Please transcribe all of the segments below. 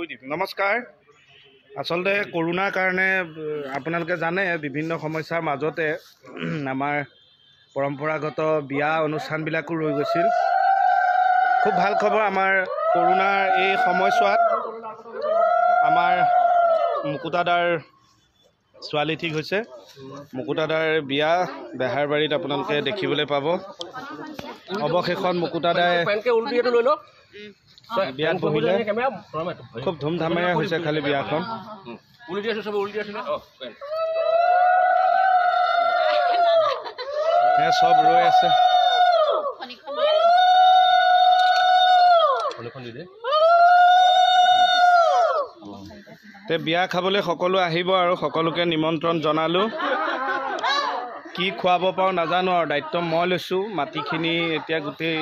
কৈ দিম। নমস্কাৰ। আচলতে কৰোণাৰ কাৰণে আপোনালোকে জানে বিভিন্ন সমস্যাৰ মাজতে আমাৰ পৰম্পৰাগত বিয়া অনুষ্ঠানবিলাকো ৰৈ গৈছিল। খুব ভাল খবৰ, আমাৰ কৰোণাৰ এই সময়ছোৱাত আমাৰ মুকুতাদাৰ ছোৱালী ঠিক হৈছে। মুকুতাদাৰ বিয়া বেহাৰবাৰীত আপোনালোকে দেখিবলৈ পাব। অৱশেষত মুকুতাদাই বিয়াত বহিলে, খুব ধুমধামেৰে হৈছে খালি বিয়াখন। চব ৰৈ আছে। তে বিয়া খাবলৈ সকলো আহিব আৰু সকলোকে নিমন্ত্ৰণ জনালোঁ। কি খুৱাব পাৰোঁ নাজানো আৰু দায়িত্ব মই লৈছোঁ। মাটিখিনি এতিয়া গোটেই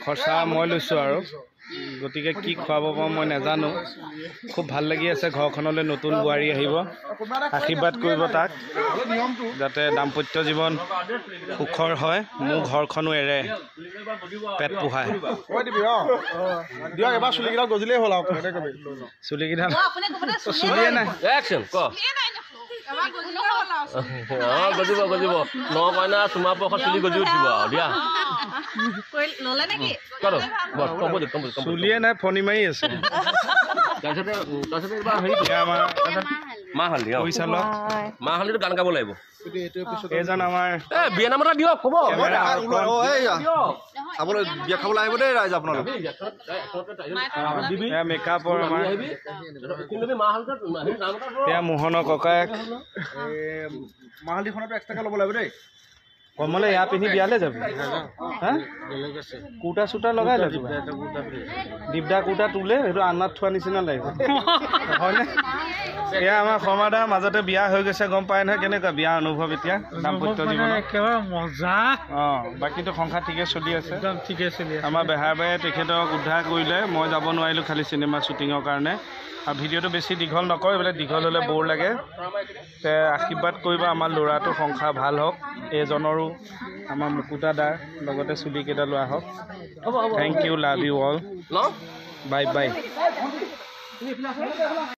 খৰচা মই লৈছোঁ আৰু গতিকে কি খুৱাব পাৰোঁ মই নাজানো। খুব ভাল লাগি আছে, ঘৰখনলৈ নতুন বোৱাৰী আহিব, আশীৰ্বাদ কৰিব তাক যাতে দাম্পত্য জীৱন সুখৰ হয়, মোৰ ঘৰখনো এৰে পেট পোহায়। চুলিকেইডাল চুলিয়ে নাই। গজিব গজিব, ন কইনা চুমা পৰশত চুলি গজি উঠিব আৰু দিয়া। চুলিয়ে নাই, ফণি মাৰি আছে। মাহ হালধি, মাহ হালধিটো গান গাব লাগিব। এইজন আমাৰ বিয়া নাম এটা দিয়ক, ক'ব বিয়া খাবলৈ আহিব দেই ৰাইজ আপোনালোক। মেকআপৰ আমাৰ এয়া মোহনৰ ককায়েক। মাহ হালধিখনতো এক্সট্ৰাকে ল'ব লাগিব দেই। কমলে এয়া পিন্ধি বিয়ালৈ যাবি? হা, কুৰ্তা চুৰ্তা লগাই ল'বি, দিপদা কুৰ্তা তোলে, সেইটো আন্নাত থোৱা নিচিনা লাগিব হয়নে? এয়া আমাৰ শৰ্মাদা মাজতে বিয়া হৈ গৈছে, গম পাই নহয় কেনেকুৱা বিয়া অনুভৱ এতিয়া দাম্পত্য জীৱন? একেবাৰে মজা। অঁ, বাকীটো সংসাৰ ঠিকে চলি আছে? একদম ঠিকে চলি আছে। আমাৰ বেহাৰবাৰীয়ে তেখেতক উদ্ধাৰ কৰিলে, মই যাব নোৱাৰিলোঁ খালি চিনেমা শ্বুটিঙৰ কাৰণে। আৰু ভিডিঅ'টো বেছি দীঘল নকওঁ, এইবিলাক দীঘল হ'লে ব'ৰ লাগে। তে আশীৰ্বাদ কৰিব আমাৰ ল'ৰাটো সংসাৰ ভাল হওক, এইজনৰো আমাৰ মুকুতা দাৰ লগতে চুলিকেইটা লোৱা হওক। Thank you, love you all, bye bye.